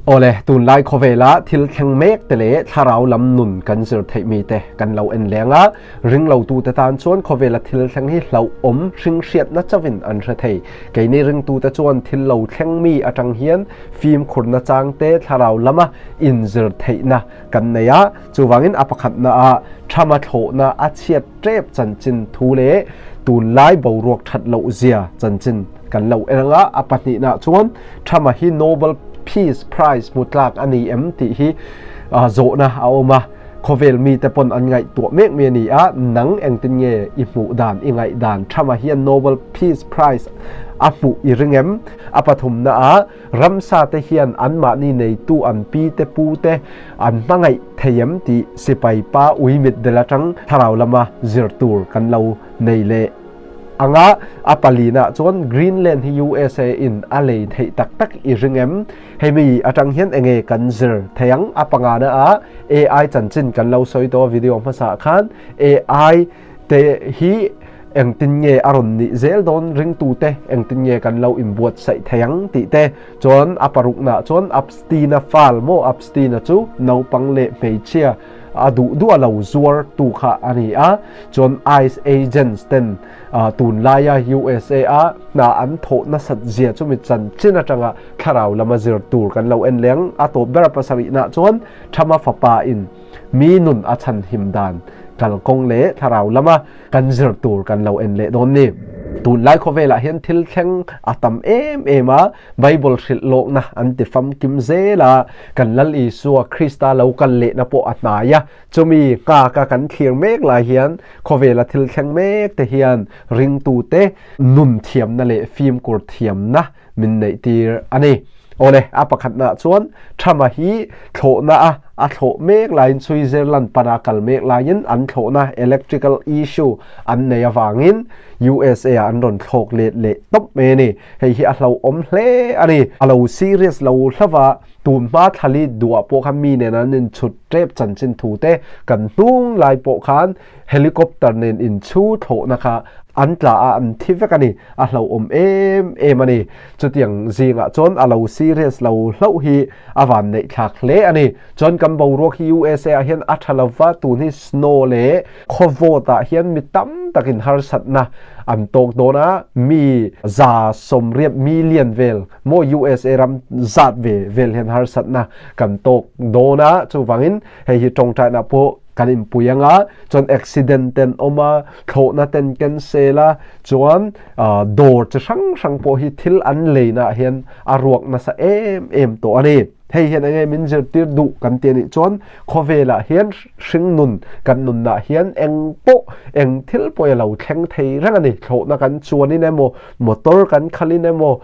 Awle, tunlai khawvela thil thleng mek te leh thlarau lam nun kan zir theih mi te kan lo en leng a, ring lo tu te tan chuan khawvela thil thleng hi hlauhawm hring hriatna chauhin an hre thei. Keini ringtu te chuan thil lo thleng mi atang hian fimkhurna chang te thlarau lama inzir theihna kan nei a, chuvangin a pakhatna ah thama thlawhna a chhiat tep chanchin thu leh tunlai boruak that loh zia chanchin kan lo en anga, a pahnihna chuan thama hi Nobel Peace Prize hmu tlak a ni em tih hi zawhna a awm a, khawvel mite pawn an ngaihtuah mek mi a ni a, nang engtin nge i hmuh dan, i ngaih dan, thama hian Nobel Peace Prize a hmuh i ring em? A pathumna ah Ramsa te hian anmahni neitu an pi te pu te an hmangaih thei em tih sipai pa ui mit del atang thlarau lama zir tur kan lo nei leh anga a palina chuan Greenland hi USA in a lei theih tak tak i ring em? Hemi atang hian enge kan zir thei ang? A pangana ah AI chanchin kan lo sawi tawh a video hmasa ah khan AI te hi engtin nge a rawn nih zel dawn ringtute engtin nge kan lo inbuatsaih thei ang tih te chuan a paruknaah chuan Upstein-a fal maw Upstein-a chu naupang leh hmeichhia a duh duh a lo zuar tu kha a ni a, chuan ICE agents ten tunlaia USA a hna an thawh nasat zia chumi chanchin atanga thlarau lama zir tur kan lo en leh ang. A tawp ber a pasarihnaah chuan Thama fapa in mi nun a chhanhim dan kalkawng leh thlarau lama kan zir tur kan lo en leh dawn ni. Tunlai khawvelah hian thil thleng a tam em em a, Bible hrilh lawkna an ti famkim zel a, kan Lal Isua Krista lo kal lehna pawh a hnai a, chumi nghaka kan thlir mek lai hian khawvela thil thleng mek te hian ringtute nun thiamna leh fimkur thiamna min neih tir a ni. Awle, a pakhatnaah chuan Thama hi thlawhna a a thlawh mek laiin Switzerland pana kal mek laiin an thlawhna electrical issue an nei avangin USA ah an rawn thlawk let leh tawp mai a ni. Hei hi a hlauhawm hle a ni. A lo serious lo hlauh a, tun hma thlali duah pawh khan mi nen an inchhut tep chanchin thu te kan hnung lai pawh khan helicopter nen inchhu thlawhna kha an tla a, an thi vek a ni. A hlauhawm em em a ni. Chutiang zingah chuan a lo serious lo hlauh hi a van neih thlak hle a ni. Chuan kan boruak hi USA ah hian a tha lova, tun hi snow leh khawvawt ah hian mi tam takin harsatna an tawk dawn a, mi 180 million vel maw USA ram zat ve vel hian harsatna kan tawk dawn a, chuvangin hei hi tawngtaina pawh kan inpui anga, chuan accident ten awm a, thlawhna ten cancel a, Chuan dawr chi hrang hrang pawh hi thil an leinaah hian a ruak nasa em em tawh a ni. Hei hian enge min zirtir duh kan ti a nih chuan khawvelah hian hringnun kan nunah hian eng pawh eng thil pawh a lo thleng thei reng a ni. Thlawhna kan chuanin emaw, motor kan khalhin emaw,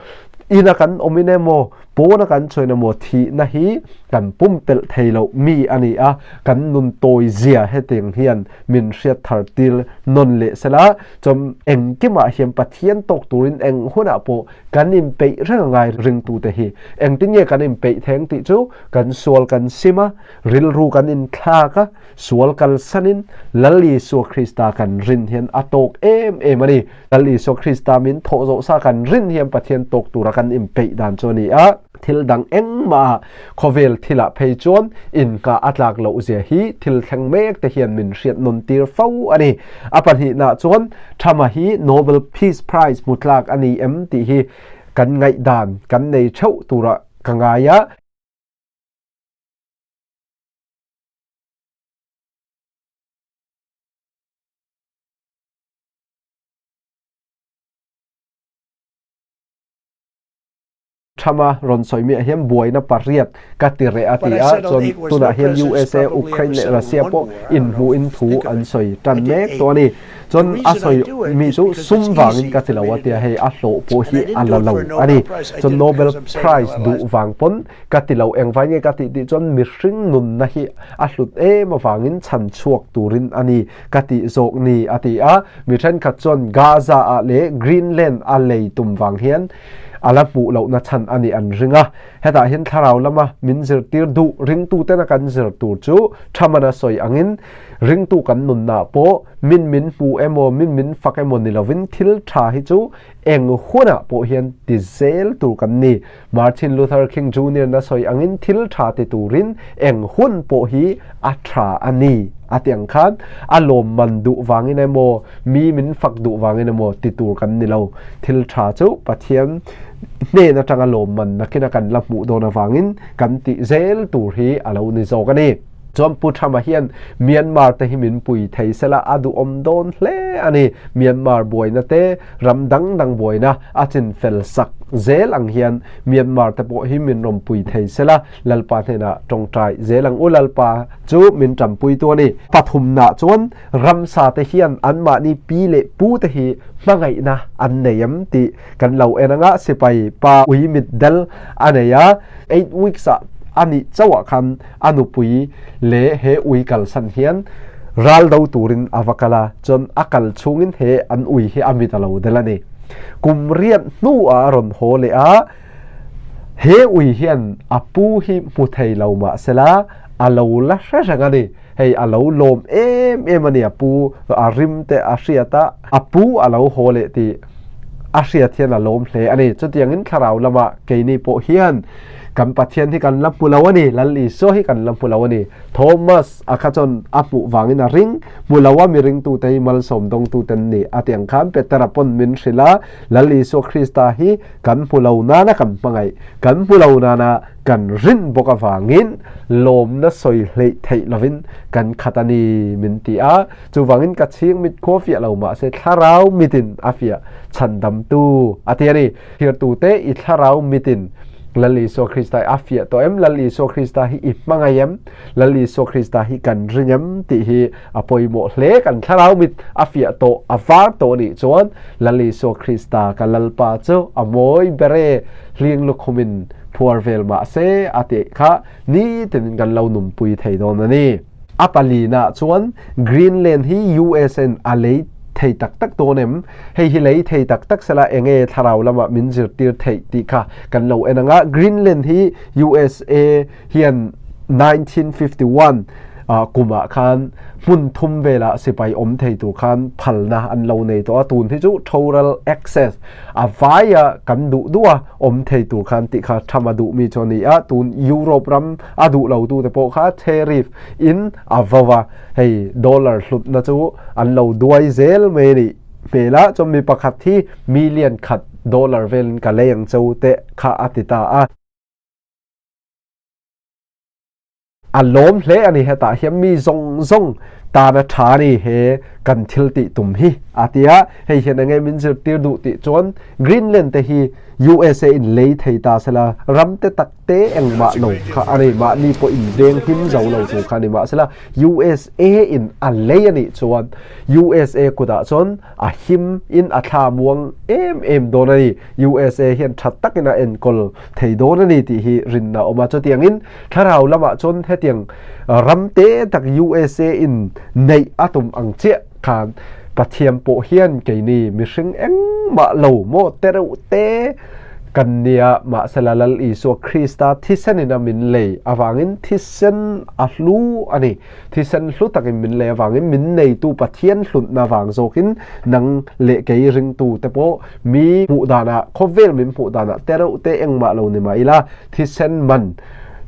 ina kan awmin emaw, Pawna kan chhuain emaw thihna hi kan pumpelh thei loh mi a ni a, kan nun tawi zia hetiang hian min hriat thar tir nawn leh sela, chuan engkimah hian Pathian tawk turin eng hunah pawh kan inpeih reng a ngai ringtute hi. Engtin nge kan inpeih theng tih chu kan sual kan sim a, rilru kan inthlak a, sual kalsanin Lal Isua Krista kan rin hian a tawk em em a ni. Lal Isua Krista min thawh zawh sa kan rin hian Pathian tawk tura kan inpeih dan chu a ni a. Thil dang engmah khawvel thilah phei chuan inngah a tlak loh zia hi thil thleng mek te hian min hriat nawn tir fo a ni. A pahnihna chuan Thama hi Nobel Peace Prize hmu tlak a ni em tih hi kan ngaihdan kan nei theuh turah ka ngai a. Trump-a rawn sawi miah hian buaina pariat ka ti reh a ti a, chuan tunah hian USA, Ukraine leh Russia pawh inhmuhin thu an sawi tan mek tawh a ni. Chuan a sawi mi chu sum vangin ka ti lo a tia, hei a hlawh pawh hi a la lo a ni. Chuan Nobel Prize duh vang pawn Ka ti lo, engvai nge ka tih tih chuan mihring nunna hi a hlut em avangin chhan chhuak turin a ni ka tih zawk ni a ti a. Mi thenkhat chuan Gaza ah leh Greenland a lei tum vang hian a la hmuh lohna chhan a nih an ring a. Hetah hian thlarau lama min zirtir duh ringtutena kan zir tur chu thamana sawi angin ringtu kan nunna pawh min min hmu emaw min min fak emaw ni lovin thil tha hi chu eng hunah pawh hian ti zel tur kan ni. Martin Luther King Junior na sawi angin thil tha ti turin eng hun pawh hi a tha a ni a ti ang khan a lawmman duh vangin emaw mi min fak duh vangin emaw ti tur kan ni lo. Thil tha chu Pathian hnen atanga lawmman nakina kan la hmuh dawn avangin kan tih zel tur hi a lo ni zawk a ni. Chuan Pu Trump-a hian Myanmar te hi min pui thei sela a duhawm dawn hle a ni. Myanmar buaina te, ram dang dang buaina a chin fel sak zel ang hian Myanmar te pawh hi min rawn pui thei sela Lalpa hnenah tawngtai zel ang u. Lalpa chu min tanpuitu a ni. Pathumna chuan ramsa te hian anmahni pi leh pu te hi hmangaihna an nei em tih kan lo en anga sipai pa ui mit del a nei a. 8 weeks ah a nih chauhah khan a nupui leh he ui kalsan hian ral do turin a va kal a, chuan a kal chhungin he an ui hi a mit a lo del a ni. Kum riat hnuah a rawn haw leh a, he ui hian a pu hi hmu thei lo mah sela a lo la hre reng a ni. Hei a lo lawm em em a ni, a pu a rim te a hriat a, a pu a lo haw leh tih a hriat hian a lawm hle a ni. Chutiangin thlarau lamah keini pawh hian kan Pathian hi kan la hmu lo a ni, Lal Isua hi kan la hmu lo a ni. Thomas a kha chuan a hmuh vangin a ring, hmu lo a mi ringtute hi malsawm dawngtute an ni a ti ang khan Petera pawn min hrilh a, Lal Isua Krista hi kan hmu lo nana kan hmangaih, kan hmu lo nana kan rin bawk avangin lawmna sawi hleih theih lovin kan khat a ni min ti a. Chuvangin ka chhing mit khua fiah lo mahse thlarau mitin a fiah chhandamtu a ti a ni. Thirtute i thlarau mitin Lal Isua Krista hi a fiah tawh em? Lal Isua Krista hi i hmangaih em? Lal Isua Krista hi kan ring em? Tih hi a pawimawh hle. Kan thlarau mit a fiah tawh, a var tawh anih chuan Lal Isua Krista ka Lalpa chu a mawi ber e, hling lukhumin phuar vel mahse a tih kha nitin kan lo nunpui thei dawn a ni. A palina chuan Greenland hi US in a lei thei tak tak dawn em? Hei hi lei thei tak tak sela enge thlarau lama min zirtir theih tih kha kan lo en anga. Greenland hi USA hian 1951 kumah khan hmun thum velah sipai awm thei tur khan phalna an lo nei tawh a, tun hi chu total access a vaia kan duh duh a awm thei tur khan tih kha tham a duh mi chu a ni a, tun Europe ram a duh lo tu te pawh kha tariff in a vo a, hei dollar hlutna chu an lo duai zel mai a nih hmel a, chuan mi pakhat hi million khat dollar velin ka lei ang cheu te kha a ti ta a. A lawm hle a ni hetah hian mi zawng zawng tana tha a ni he kan thil tih tum hi a ti a, hei hian enge min zirtir duh tih chuan Greenland te hi USA in lei thei ta sela ram te tak te engmah lo kha a ni mahni pawh in veng him zo lo tur kha a ni mahsela USA in a lei a nih chuan USA kutah chuan a him in a thla muang em em dawn a ni. USA hian tha takin a enkawl thei dawn a ni tih hi rinna a awm a. Chutiangin thlarau lamah chuan hetiang ram te tak USA in neih a tum ang chiah khan Pathian pawh hian keini mihring engmah lo maw te reuh te kan nia mahsela Lal Isua Krista thisenin a min lei avangin thisen a hlu a ni. Thisen hlu takin min lei avangin min neitu Pathian hlutna vang zawkin nang leh kei ringtu te pawh mi hmuh danah khawvel min hmuh danah te reuh te engmah lo ni mah ila thisen man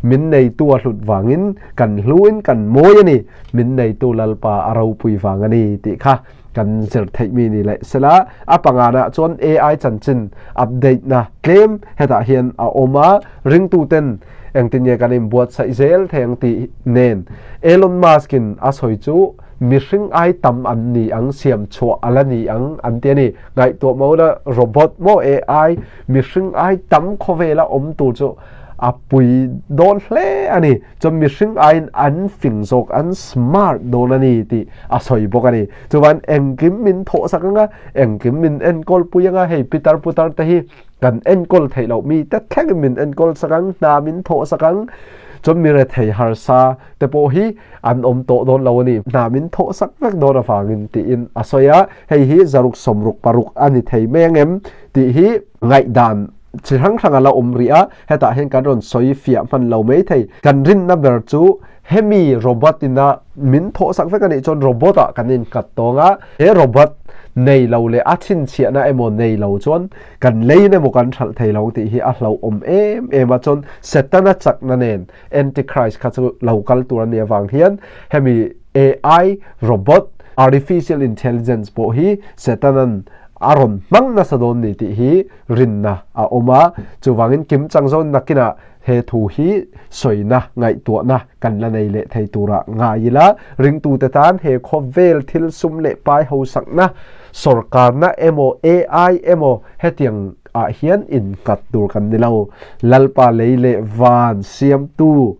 min neitu a hlut vangin kan hluin kan mawi a ni, min neitu Lalpa a ropui vang a ni tih kha kan zir theih mi ni leh sela a pangana chuan AI chanchin update na tlem hetah hian a awm a, ringtu ten engtin nge kan inbuatsaih zel thei ang tih nen Elon Musk in a sawi chu mihring ai tam an ni ang siam chhuah a la ni ang an ti a ni. Ngaihtuah mo la robot maw AI mihring ai tam khawvela awm tur chu a pui dawn hle a ni. Chuan mihring aiin an fing zawk an smart dawn a ni tih a sawi bawk a ni. Chuvan engkim min thawhsak anga engkim min enkawl pui anga hei pitar putar te hi kan enkawl theih loh mi te thlengin min enkawl sak ang hna min thawh sak ang chuan mi rethei harsa te pawh hi an awm tawh dawn lo a ni hna min thawh sak vek dawn avangin tiin a sawi a hei hi zaruk 66 a ni thei mai ang em tih hi ngaihdan. Chi hrang hrang a la awm rih a, hetah hian kan rawn sawi fiah hman lo mai thei. Kan rinna ber chu hemi robot ina min thawhsak vek a nih chuan robot ah kan innghat tawng a, he robot nei lo leh a chhinchhiahna emaw nei lo chuan kan leiin emaw kan hralh thei lo tih hi a hlauhawm em em a, chuan Setana chakna nen Antichrist kha chu lo kal tur a nih avang hian hemi AI robot, Artificial Intelligence, pawh hi Setanan a rawn hmang nasa dawn ni tih hi rinna a awm a, chuvangin kimchang zawn nakinah he thu hi sawina ngaihtuahna kan la nei leh thei turah ngai ila, ringtute tan he khawvel thil sum leh pai hosakna, sawrkarna emaw AI emaw hetiang ah hian innghat tur kan ni lo. Lalpa lei leh van siamtu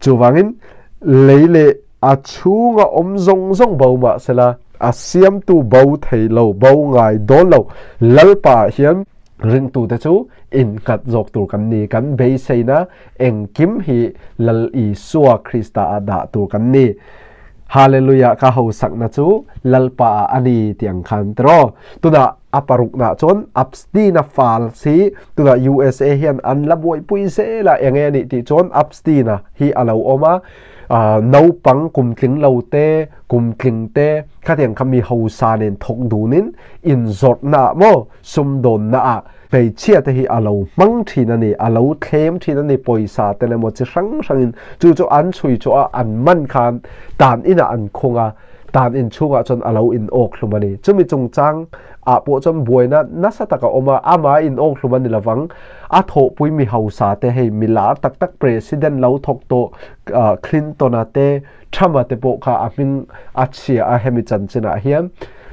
chuvangin lei leh a chhunga awm zawng zawng bo mah sela, a siamtu bo thei lo, bo ngai dawn lo. Lalpa ah hian ringtute chu innghat zawk tur kan ni, kan beiseina engkim hi Lal Isua Krista ah dah tur kan ni. Hallelujah ka hosakna chu Lalpa ah a ni tih ang khan tiraw. Tunah a parukna chuan Epstein-a fal si tunah USA hian an la buaipui zel a, enge a nih tih chuan Epstein-a hi a lo awm a, naupang kum tling lo te, kum tling te khatiang kha mi hausa nen thawk dunin inzawrhna ah maw sumdawnna ah hmeichhia te hi a lo hmang thin a ni, a lo thlem thin a ni pawisa te emaw chi hrang hrangin chu chu an chhui chu a an man khan tan inah an khung a, tan in chhungah chuan a lo in awk hlum a ni. Chumi chungchang ah pawh chuan buaina nasa tak a awm a, ama in awk hlum a ni lovang. A thawhpui mi hausa te hei mi lar tak tak President lo thawk tawh Clinton-a te, Trump-a te pawh kha a hming a chhia a hemi chanchinah hian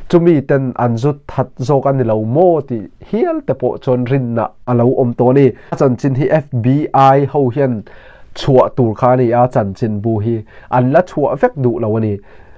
chumi ten an zut that zawk a ni lo maw tih hial te pawh chuan rinna a lo awm tawh a ni. A chanchin hi FBI ho hian chhuah tur kha a ni a, chanchinbu hi an la chhuah vek duh lo a ni.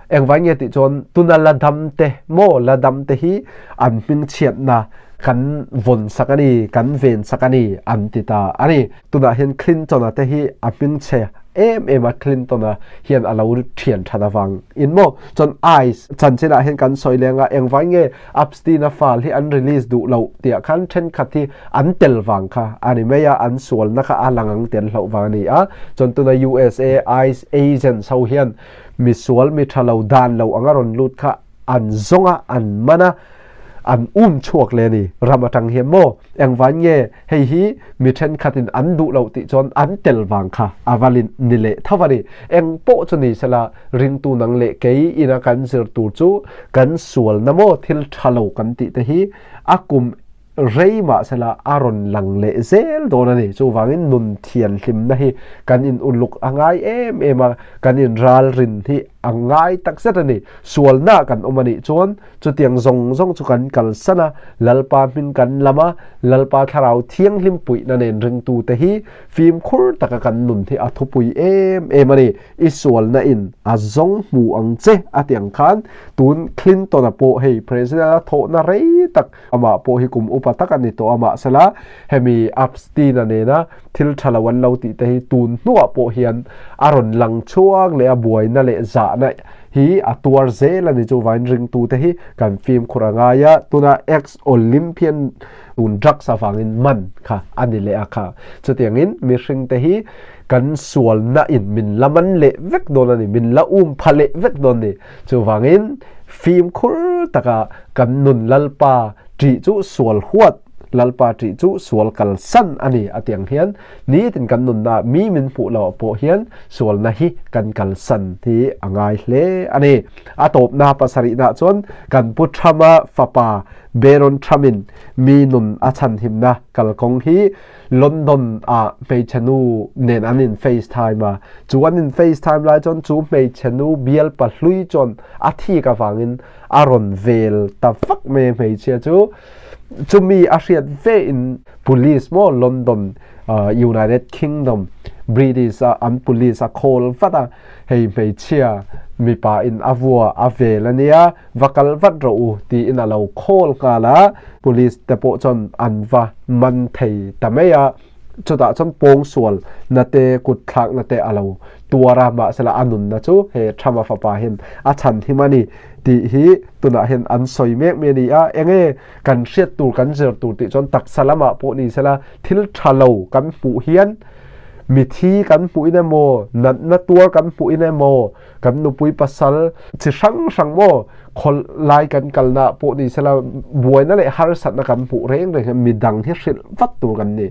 Engvai nge tih chuan tuna la dam te maw la dam te hi an hming chhiatna kan vawn sak a ni, kan ven sak a ni an ti ta a ni. Tunah hian Clinton-a te hi a hming chhe em em a, Clinton-a hian a lo thian that avang in maw chuan ICE chanchinah hian kan sawi leng a, engvai nge Epstein-a file hi an release duh loh tih ah khan thenkhat hi an tel vang kha a ni mai a, an sualna kha a lang ang tih an hlauh vang a ni a, chuan tuna USA ICE agents ho hian misual mi tha lo dan lo anga rawn lut kha an zawng a, an man a, an um chhuak leh a ni ram atang hian maw engvai nge hei hi mi thenkhatin an duh loh tih chuan an tel vang kha a va ni leh tho a ni. Eng pawh chu ni sela ringtu nang leh kei ina kan zir tur chu kan sualna maw thil tha lo kan tih te hi a kum rei mah sela a rawn lang leh zel dawn a ni. Chuvangin nun thianhlimna hi kan in uluk a ngai em em a, kan in ralrin hi a ngai takzet a ni. Sualna kan awm a nih chuan chutiang zawng zawng chu kan kalsan a, Lalpa hming kan lam a, Lalpa Thlarau Thianghlim puihna nen ringtute hi fimkhur taka kan nun hi a thupui em em a ni. I sualna in a zawng hmu ang che a ti ang khan tun Clinton-a pawh hei President a thawhna rei tak Amah pawh hi kum upa tak a ni tawh a, mahsela hemi Epstein-a nena thil tha lo an lo tih te hi tun hnuah pawh hian a rawn lang chhuak leh a, buaina leh zahna hi a tuar zel a ni. Chuvangin ringtute hi kan fimkhur a ngai a, tuna ex-Olympian tun drugs avangin man kha a ni leh a kha. Chutiangin mihringte hi kan sualna in min la man leh vek dawn a ni, min la um pha leh vek dawn a ni. Chuvangin fimkhur taka kan nun Lalpa ṭih chu sual huat, Lalpa ṭih chu sual kalsan a ni a tiang hian nitin kan nunna mi min hmuh loh pawh hian sualna hi kan kalsan hi a ngai hle a ni. A tawpna pasarihna chuan kan Pu Trump-a fapa Barron Trump-in mi nun a chhanhimna kalkawng hi London ah hmeichhe nu nen an in FaceTime a, chu an in FaceTime lai chuan chu hmeichhe nu bial pahlui chuan a thik avangin a rawn vel ta vak mai a hmeichhia chu. Chumi a hriat ve in police maw London United Kingdom British a an police a call vat a, hei hmeichhia mipa in a vua a vel a nia, Va kal vat rawh u tiin a lo call nghal a, police te pawh chuan an va man thei ta mai a. Chutah chuan pawngsual na te, kut thlak na te a lo tuar a, mahsela a nunna chu he Trump-a fapa hian a chhan him a ni tih hi tunah hian an sawi mek mai a ni a. Enge kan hriat tur, kan zir tur tih chuan taksa lamah pawh ni sela thil tha lo kan hmuh hian mithi kan hmuhin emaw, natna tuar kan hmuhin emaw, kan nupui pasal chi hrang hrang maw khawl lai kan kalna pawh ni sela buaina leh harsatna kan hmuh reng reng hian midang hi hrilh vat tur kan ni.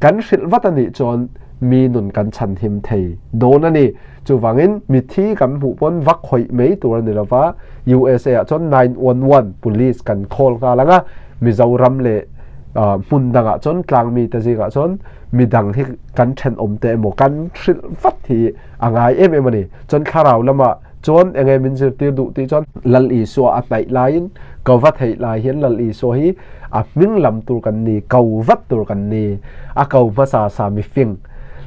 Kan hrilh vat a nih chuan mi nun kan chhan him thei dawn a ni. Chuvangin mithi kan hmuh pawn va khawih mai tur a ni lova, USA ah chuan 911 police kan call nghal ang a, Mizoram leh hmun dangah chuan tlangmi te zingah chuan midang hi kan thenawm te emaw kan hrilh vat hi a ngai em em a ni. Chuan thlarau lamah chuan enge min zirtir duh tih chuan Lal Isua a hnaih laiin ko va theih lai hian Lal Isua hi a hming lam tur kan ni, ko vat tur kan ni. A ko hmasa sa mifing,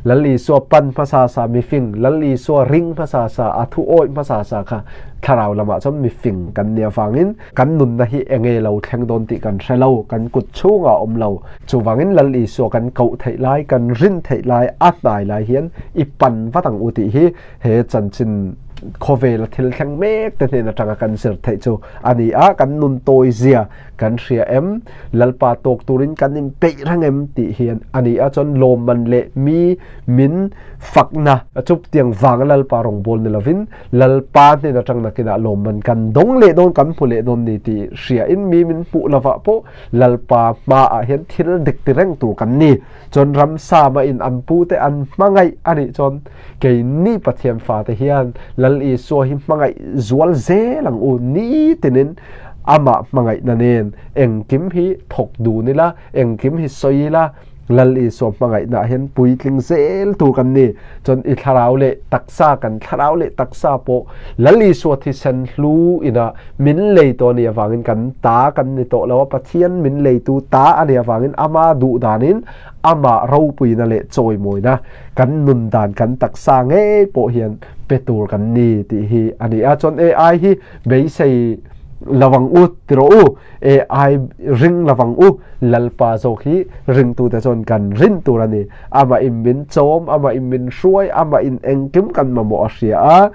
Lal Isua pan hmasa sa mifing, Lal Isua ring hmasa sa, a thu awih hmasa sa kha thlarau lamah chuan mifing kan ni avangin kan nunna hi enge lo thleng dawn tih kan hre lo, kan kut chhungah a awm lo. Chuvangin Lal Isua kan koh theih lai, kan rin theih lai, a hnai lai hian i pan vat ang u tih hi he chanchin khawvela thil thleng mek te hnen atanga kan zir theih chu a ni a, kan nun tawi zia kan hria em, Lalpa tawk turin kan inpeih reng em tih hian a ni a, chuan lawmman leh mi min fakna chuptiang vanga Lalpa rawngbâwl ni lovin Lalpa hnen atang nakinah lawmman kan dawng leh dawn, kan hmu leh dawn ni tih hriain mi min hmuh lovah pawh Lalpa hmaah hian thil dik ti reng tur kan ni. Chuan ramsa mahin an pute an hmangaih a nih chuan keini Pathian fate hian Lal Isua hi hmangaih zual zel ang u. Nitinin amah hmangaihna nen engkim hi thawk dun ila, engkim hi sawi ila, Lal Isua hmangaihnaah hian puitling zel tur kan ni. Chuan i thlarau leh taksa, kan thlarau leh taksa pawh Lal Isua thisen hlu ina min lei tawh a nih avangin kan ta kan ni tawh lo a, Pathian min leitu ta a nih avangin ama duh danin amah ropuina leh chawimawina kan nun dan kan taksa ngei pawh hian pe tur kan ni tih hi a ni a. Chuan AI hi beisei lovang u ti rawh u, AI ring lovang u, Lalpa zawk hi ringtute chuan kan rin tur a ni. Amah in min chawm, amah in min hruai, amah in engkim kan mamawh a hria a.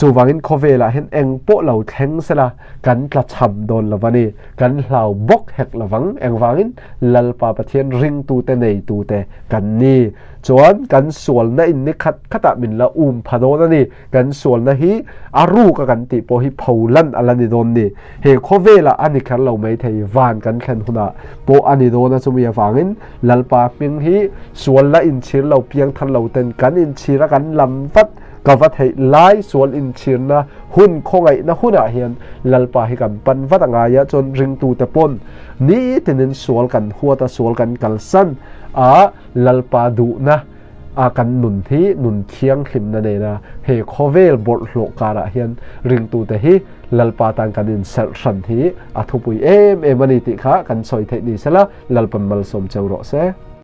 Chuvangin khawvelah hian eng pawh lo thleng sela kan tla cham dawn lo a ni. Kan hlau bawk hek lovang. Engvangin Lalpa Pathian ringtute neitute kan ni. Chuan kan sualna in ni khat khatah min la um pha dawn a ni. Kan sualna hi a ruk a kan tih pawh hi pholan a la ni dawn ni. He khawvelah a ni kher lo maithei van kan thlen hunah pawh a ni dawn a chumi avangin Lalpa hming hi sual la inchhir lo piangthar lo ten kan inchhir a kan lam vat Ka va theih lai sual inchhirna hun khawngaihna hunah hian Lalpa hi kan pan vat a ngai a, chuan ringtute pawn nitinin sual kan huat a, sual kan kalsan a, Lalpa duhna a kan nun hi nun thianghlimna nena he khawvel bawlhhlawh karah hian ringtute hi Lalpa tan kan inserh hran hi a thupui em em a ni tih kha kan sawi theih ni sela, Lalpan malsawm cheu rawh se.